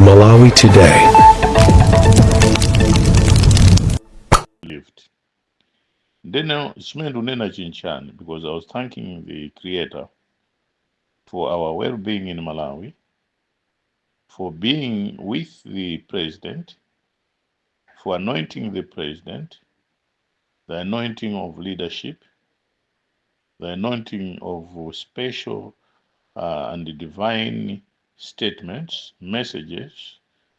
Malawi Today. Lift. Ndeno chimene ndikunena chinchani, because I was thanking the Creator for our well-being in Malawi, for being with the president, for anointing the president, the anointing of leadership, the anointing of special and divine statements, messages,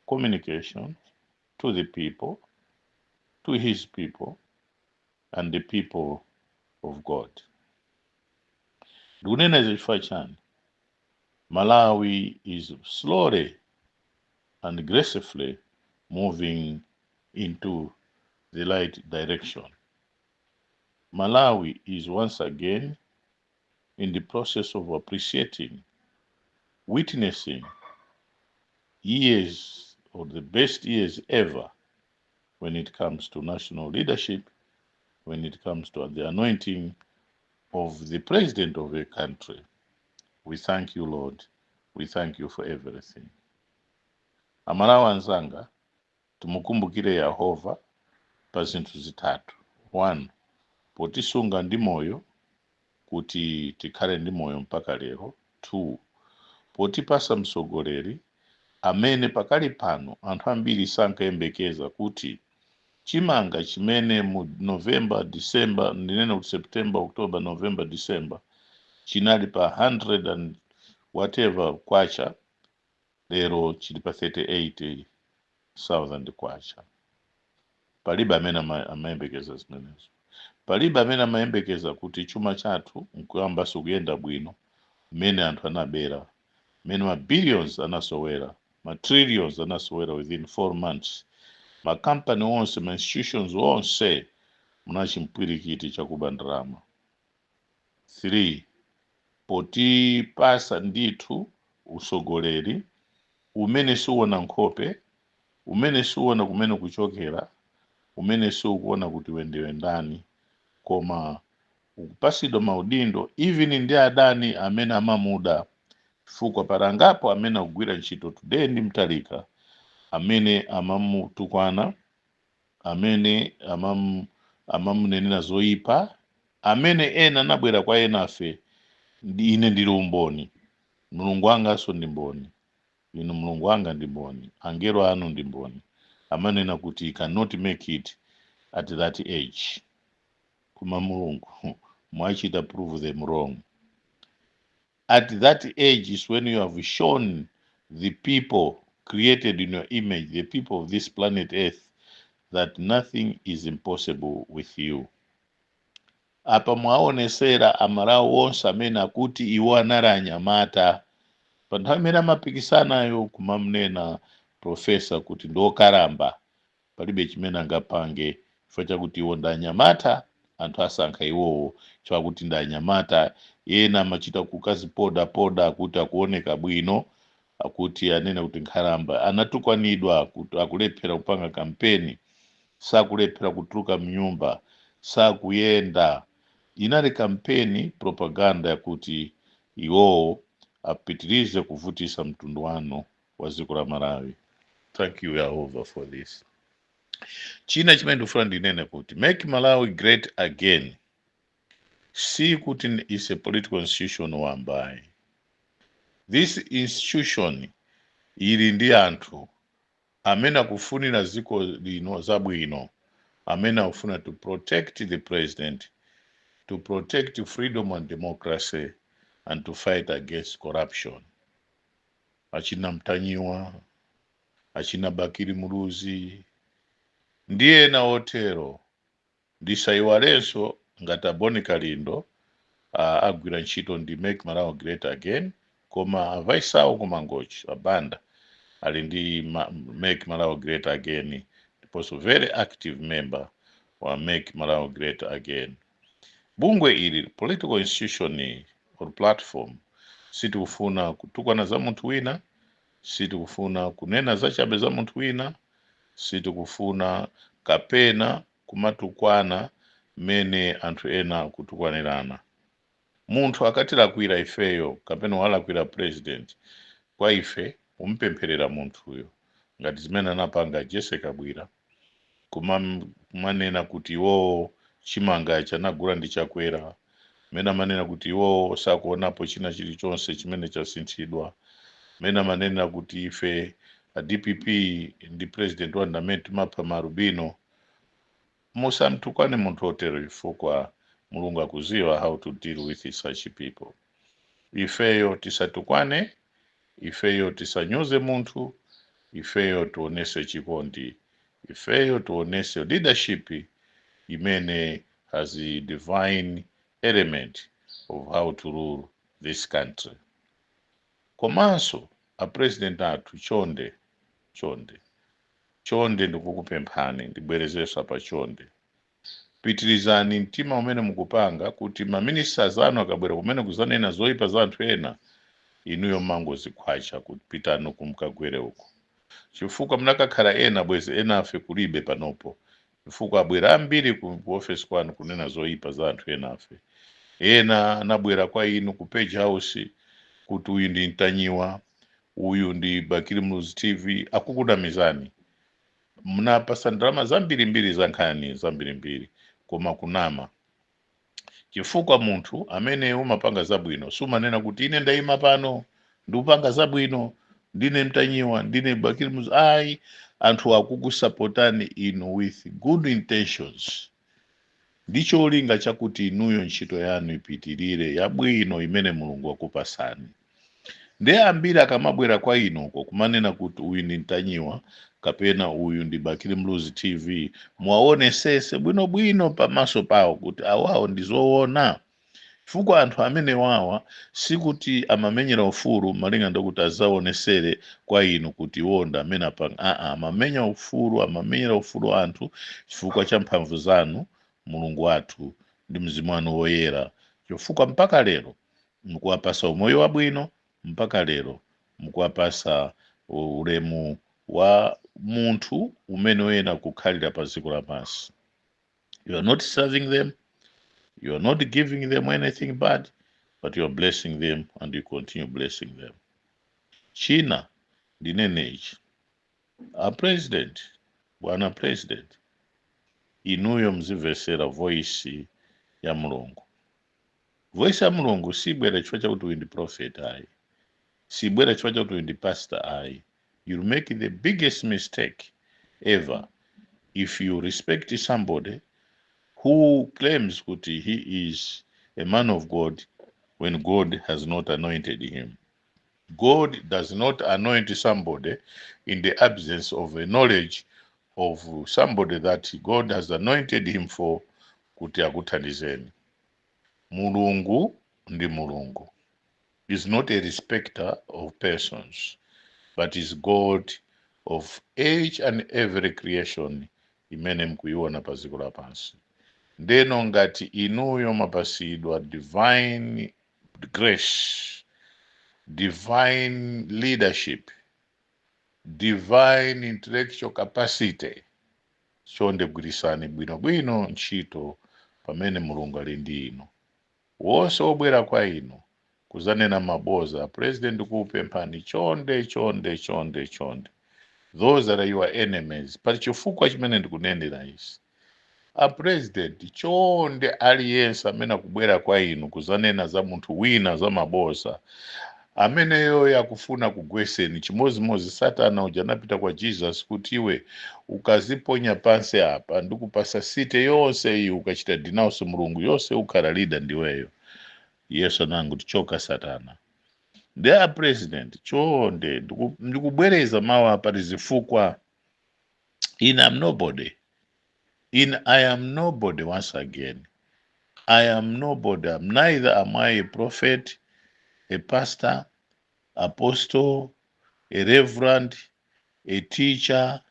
communication to the people, to his people, and the people of God. Ndikunena izi chifukwa chani? Malawi is slowly and gracefully moving into the right direction. Malawi is once again in the process of appreciating, witnessing years or the best years ever when it comes to national leadership, when it comes to the anointing of the president of a country. We thank you, Lord. We thank you for everything. Amalawi anzanga, timukumbukire Yehova pa zinthu zitatu. One, potisunga ndi moyo kuti tikhale ndi moyo mpaka lero. Two, potipasa mtsogoleri amene pakali pano anthu ambiri sankayembekeza kuti chimanga chimene mu November, December, ndinene kuti September, October, November, December, chinali pa 100 and whatever kwacha, lero chili pa 38,000 kwacha. Palibe amene amayembekeza zimenezo. Palibe amene amayembekeza kuti chuma chathu nkuyambanso kuyenda bwino, mmene anthu anabera, mmene ma billions anasowera, ma trillions anasowera within 4 months. Makampani onse, ma institutions onse, munachimpwirikiti chakuba ndalama. 3, potipasa ndithu usogoleri umene siuona nkhope, umene siuona kumene kuchokera, umene siukuona kuti wendiwe ndani, koma ukupasidwa maudindo even ndi adani amene amamuda, chifukwa parangapo amene akugwira ntchito today ndi Mtalika amene amamutukwana, amene amamunenera zoyipa, amene ena anabwera kwa enafe. Ndi ine ndili umboni, Mulungu wanganso ndi mboni, inu Mulungu wanga ndi mboni, angelo anu ndi mboni, amanena kuti he cannot make it at that age. Koma Mulungu mwachita prove them wrong. At that age is when you have shown the people created in your image, the people of this planet Earth, that nothing is impossible with you. Apa mwaonesera Amalawi onse amene akuti iwo anali anyamata pa nthawi imene amapikisanayo, kumamnena professor kuti ndi okalamba, palibe chimene angapange, chifukwa chakuti iwo ndi anyamata, anthu asankha iwowo chifukwa kuti ndi anyamata. Ena amachita kukazipodapoda kuti akuoneka bwino, akuti anene kuti nkhalamba. Anatukwanidwa kuti akulephera kupanga kampeni, sakulephera kutuluka mnyumba, sakuyenda. Inali kampeni, propaganda yakuti iwowo apitirize kuvutisa mtundu wanu wa dziko la Malawi. Thank you, Yehova, for this. China chimene ndikufuna ndinene kuti Make Malawi Great Again si kuti is a political institution wambayi. This institution ili ndi anthu amene akufunira dziko lino zabwino, amene akufuna to protect the president, to protect freedom and democracy, and to fight against corruption. Achina Mtanyiwa, achina Bakili Muluzi ndi ena otero. Ndisayiwalenso ngati Aboni Kalindo, agwira ntchito ndi Make Malawi Great Again, koma a vice awo kuMangochi, Abanda, ali ndi Make Malawi Great Again, ndiponso very active member wa Make Malawi Great Again. Bungwe ili, political institution iyi or platform, sitikufuna kutukwana za munthu wina, sitikufuna kunena zachabe za munthu wina, sitikufuna kapena kumatukwana mmene anthu ena akutukwanirana. Munthu akatilakwira ifeyo kapena walakwira president, kwa ife Umpempherera munthuyo ngati zimene anapanga Jesse Kabwira, kumanena kuti iwowo chimanga chanagula ndi Chakwera, mmene amanena kuti iwowo sakuonapo china chilichonse chimene chasinthidwa, mmene amanena kuti ife a DPP ndi president wa amene timapha maalubino. Musamtukwane munthu otero, chifukwa Mulungu akuziwa how to deal with such people. Ifeyo tisatukwane, ifeyo tisanyoze munthu, ifeyo tionese chikondi, ifeyo tionese leadership imene has a divine element of how to rule this country. Komanso a president athu, chonde, chonde, chonde, ndikukupemphani, ndibwerezenso apa, chonde pitirizani mtima umene mukupanga kuti maministers anu akabwera kumene kuzanena zoyipa za anthu ena, inuyo mangozikhwacha kuti pitani kumkagwere uko, chifukwa mnakakhala ena bwezi ena afe kulibe panopo, chifukwa abwera ambiri ku office kwanu kunena zoyipa za anthu ena afe. Ena anabwera kwa inu ku Page House kuti uyu ndi Mtanyiwa, uyu ndi Bakili Muluzi TV, akukunamizani. Mnapasa ndalama zambirimbiri za nkhani zambirimbiri, koma kunama, chifukwa munthu amene umapanga zabwino sumanena kuti ine ndayima pano ndikupanga zabwino, ndine Mtanyiwa, ndine Bakili Muluzi, ayi. Anthu akukusapotani inu with good intentions ndi cholinga chakuti inuyo ntchito yanu ipitirire yabwino imene Mulungu wakupasani. Ndiye ambiri akamabwera kwa inuko kumanena kuti uyu ndi Mtanyiwa kapena uyu ndi Bakili Muluzi TV, muwaonesese bwinobwino pamaso pawo kuti awawo ndi zoona, chifukwa anthu amene wawa sikuti amamenyera ufulu malinga ndikuti azaonesere kwa inu kuti iwo ndi amene apanga. Aa, amamenya ufulu, amamenyera ufulu anthu chifukwa cha mphamvu zanu, Mulungu wathu ndi mzimu wanu woyera, chifukwa mpaka lero mukuwapasa umoyo wabwino, mpaka lero mukuwapasa ulemu wa munthu umene woyena kukhalira pa dziko lapansi. You are not serving them, you are not giving them anything bad, but you are blessing them and you continue blessing them. China ndinene ichi, a president, bwana president, inuyo mzimvesera voice ya Mulungu. Voice ya Mulungu sibwera chifukwa chakuti uyu ndi prophet, ayi. Sibwera chifukwa chakuti uyu ndi pastor, ayi. You'll make the biggest mistake ever if you respect somebody who claims kuti he is a man of God when God has not anointed him. God does not anoint somebody in the absence of a knowledge of somebody that God has anointed him for kuti akuthandizeni. Mulungu ndi Mulungu, is not a respecter of persons, but is God of each and every creation imene mkuiona pa dziko lapansi. Ndeno ngati inuyo mapasidwa divine grace, divine leadership, divine intellectual capacity, chonde gwirisani bwinobwino ntchito pamene Mulungu ali ndi inu. Wonse wobwera kwa inu kuzanena maboza, president, kuupemphani chonde, chonde, chonde, chonde, those are your enemies. Pali chifukwa chimene ndikunenera izi. A president, chonde, aliyense amene akubwera kwa inu kuzanena za munthu wina za maboza, ameneyo yakufuna kugweseni. Chimozimozi Satana uja anapita kwa Jesus kuti iwe ukaziponya pansi apa, ndikupasa city yonse iyi, ukachita denounce Mulungu yonse, ukhala leader ndiweyo. Yesu ananguti, "Choka, Satana." Ndi a president, chonde, ndikubwereza mawu apa zifukwa in am nobody, in I am nobody. Once again, I am nobody. Neither am I a prophet, a pastor, apostle, a reverend, a teacher,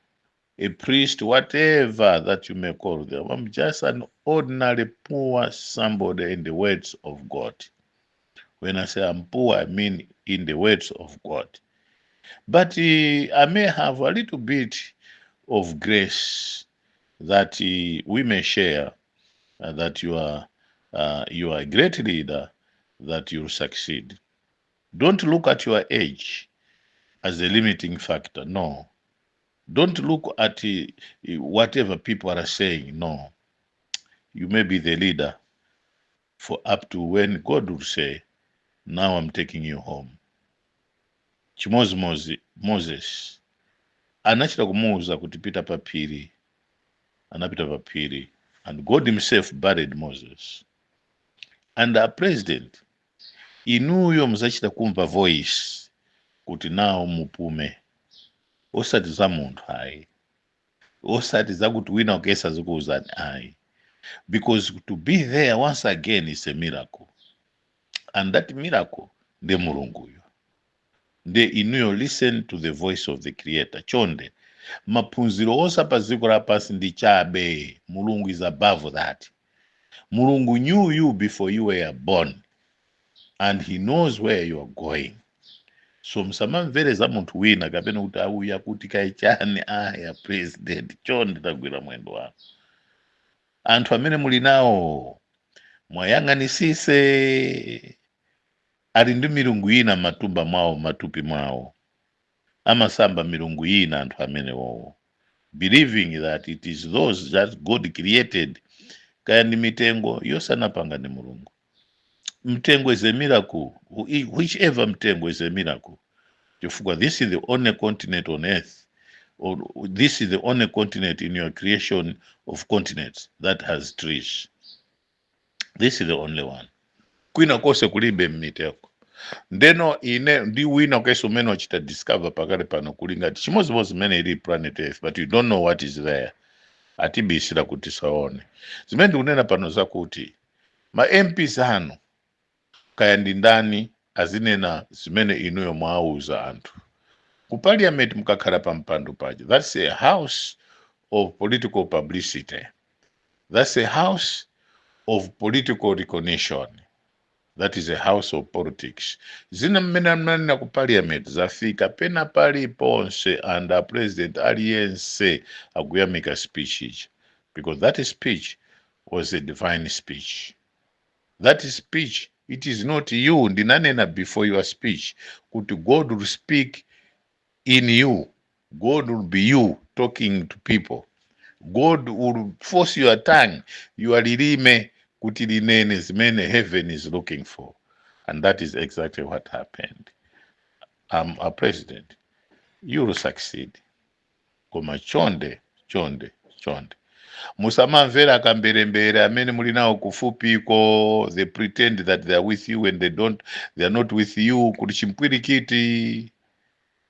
a priest, whatever that you may call them. I'm just an ordinary poor somebody in the words of God. When I say I'm poor, I mean in the words of God. But I may have a little bit of grace that we may share, that you are a great leader, that you'll succeed. Don't look at your age. as a limiting factor. No, don't look at whatever people are saying. No, you may be the leader for up to when God will say, "Now I'm taking you home." Chimozimozi Moses anachita kumuwuza kuti pita pa phiri. Anapita pa phiri and God himself buried Moses. And our president, inuyo muzachita kumva voice kuti nawo mupume, osati za munthu ayi, osati zakuti wina ukesa zikuwuzani ayi, because to be there once again is a miracle, and that miracle ndi Mulunguyo. Nde inuyo listen to the voice of the Creator. Chonde, maphunziro onse pa dziko lapansi ndi chabe. Mulungu is above that. Mulungu knew you before you were born and he knows where you are going. So musamamvere za munthu wina kapena kuti auya kuti kaichani aya. President, chonde, tagwira mwendo wanu. Anthu amene muli nawo mwayang'anisise, ali ndi milungu ina m'matumba mwawo, m'matupi mwawo amasamba milungu ina anthu amenewowo, believing that it is those that God created. Kaya ndi mitengo yosanapanga ndi Mulungu. Mtengo is a miracle. Whichever mtengo is a miracle, chifukwa this is the only continent on earth, or this is the only continent in your creation of continents that has trees. This is the only one. Kwina konse kulibe mmitengo. Ndeno ine ndi wina kese umene wachita discover pakale pano kuli ngati chimodzimodzi zimene ili planet Earth, but you don't know what is there. Atibisira kuti tisaone. Zimene ndikunena pano zakuti ma MPs anu, kaya ndi ndani, azinena zimene inuyo mwauza anthu ku parliament. Mukakhala pa mpando paja, that's a house of political publicity, that's a house of political recognition, that is a house of politics. Zina mmene amanena ku parliament zafika pena paliponse, and a president aliyense akuyamika speech ija, because that speech was a divine speech. That speech, it is not you. Ndinanena before your speech kuti God will speak in you. God will be you talking to people. God will force your tongue, your lilime, kuti linene zimene heaven is looking for. And that is exactly what happened. I'm a president, you will succeed. Koma chonde, chonde, chonde, musamamvera akamberembere amene muli nawo kufupiko. They pretend that they are with you when they don't, they are not with you. Kuti chimpwirikiti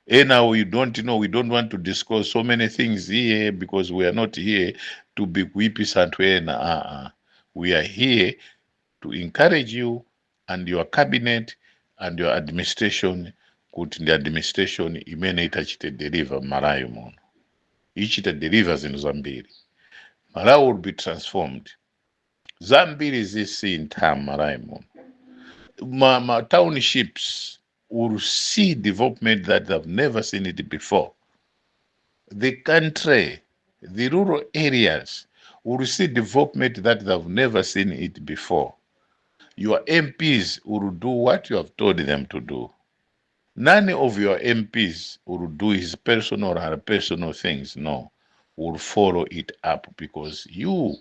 ena, you don't know. We don't want to disclose so many things here because we are not here to be kuipisa anthu ena. We are here to encourage you and your cabinet and your administration, kuti ndi administration imene itachite deliver Malawi muno, ichita deliver zinthu zambiri. Malawi will be transformed. Zambiri zisintha Malawi muno. Ma townships will see development that they've never seen it before. The country, the rural areas will see development that they've never seen it before. Your MPs will do what you have told them to do. None of your MPs will do his personal or her personal things. No, will follow it up because you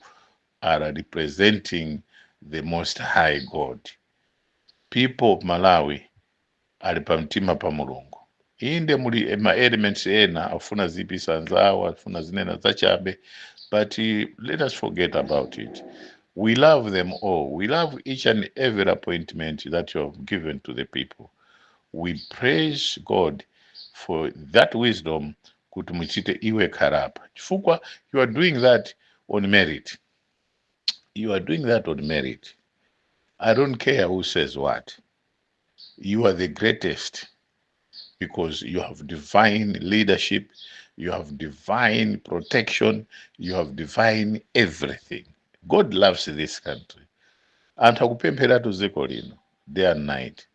are representing the Most High God. People of Malawi ali pamtima pa Mulungu. Inde muli ma elements ena afuna zipisa anzawo, afuna zinena zachabe, but let us forget about it. We love them all. We love each and every appointment that you have given to the people. We praise God for that wisdom kuti muchite iwe kharapa, chifukwa you are doing that on merit. You are doing that on merit. I don't care who says what. You are the greatest because you have divine leadership, you have divine protection, you have divine everything. God loves this country. Anthu akupempheratu dziko lino day and night.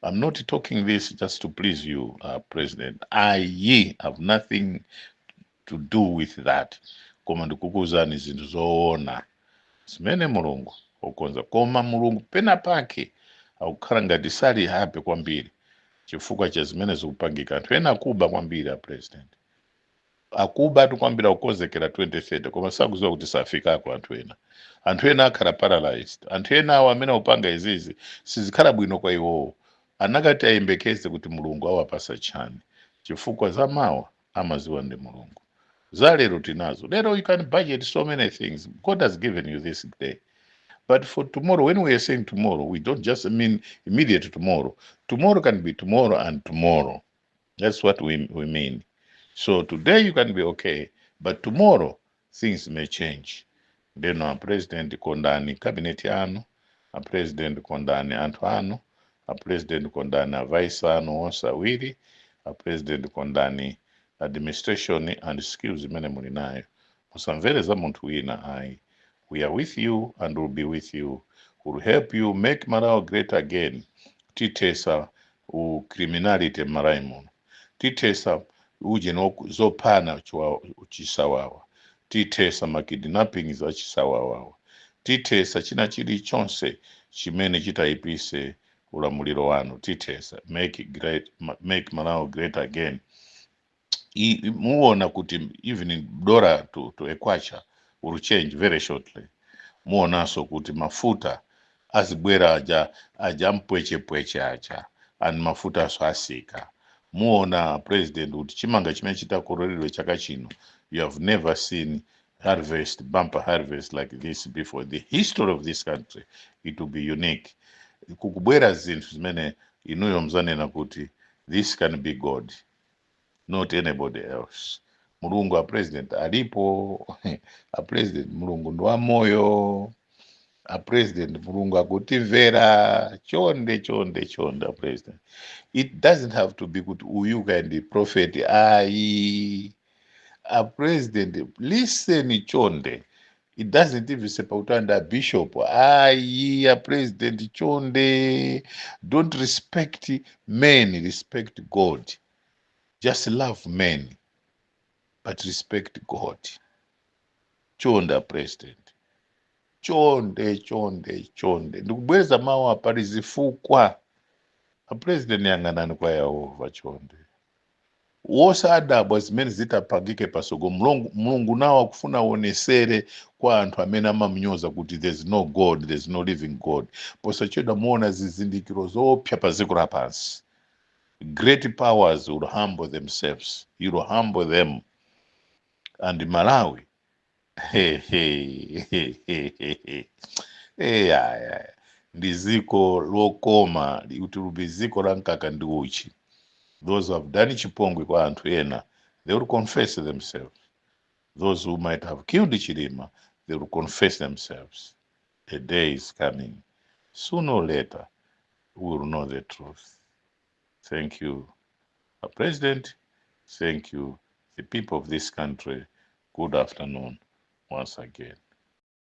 I'm not talking this just to please you, President. I have nothing to do with that, koma ndikukuwuzani zinthu zoona zimene Mulungu wakonza. Koma Mulungu pena pake akukhala ngati sali happy kwambiri. Chifukwa cha zimene zikupangika, anthu ena akuba kwambiri, a President, akuba atikwambira kukonzekera 2030, koma sakuziwa kuti safikako. Anthu ena akhala paralyzed. Anthu ena awo amene akupanga izizi, sizikhala bwino kwa iwowo. Anakati ayembekeze kuti Mulungu awapasa chani, chifukwa za mawa amaziwa ndi Mulungu. Za lero tinazo lero. You can budget so many things. God has given you this day, but for tomorrow, when we are saying tomorrow, we don't just mean immediate tomorrow. Tomorrow can be tomorrow and tomorrow. That's what we mean. So today you can be okay, but tomorrow things may change. Then a President, kondani cabinet yanu. A President, kondani anthu anu. A President, kondani a vice anu onse awiri. A President, kondani administration and skills imene muli nayo. Musamvere za munthu wina ayi. We are with you and will be with you, will help you make Malawi great again. Tithesa u criminality m'Malawi muno, tithesa uje zophana chisawawa, tithesa ma kidnappings achisawawawa, tithesa china chilichonse chimene chitayipise ulamuliro wanu. Tithesa make Malawi great again. Muona kuti even in dollar to a kwacha will change very shortly. Muonanso kuti mafuta azibwera aja aja mpwechepweche aja, and mafuta aso asika. Muona, President, kuti chimanga chimene chitakololedwe chaka chino, you have never seen harvest, bumper harvest like this before. The history of this country, it will be unique. Kukubwera zinthu zimene inuyo mzanena kuti this can be God, not anybody else. Mulungu, a President, alipo. A President, Mulungu ndi wamoyo. A President, Mulungu akutimvera. Chonde, chonde, chonde, a President, it doesn't have to be kuti uyu kandi prophet ayi. A President, listen, chonde, it doesn't even say pakuti anda bishop ayi. A President, chonde, don't respect men, respect God. Just love men but respect God. Chonde, a President, chonde, chonde, chonde, ndikubweza mawu apali zifukwa. A President, yang'anani kwa Yehova, chonde. Wosadabwa zimene zitapangike pasogo. Mulungu nawo akufuna aonesere kwa anthu amene amamunyoza kuti there's no God, there's no living God. Posachedwa muona zizindikiro zoopsa pa dziko lapansi. Great powers will humble themselves. You will humble them. And Malawi, hey, hey, hey, hey, hey, hey. Hey, aya, ndi ziko lokoma kuti lubi ziko la mkaka ndi uchi. Those who have done chipongwe kwa anthu ena, they will confess themselves. Those who might have killed Chilima, they will confess themselves. A day is coming, sooner or later we will know the truth. Thank you, President. Thank you, the people of this country. Good afternoon once again.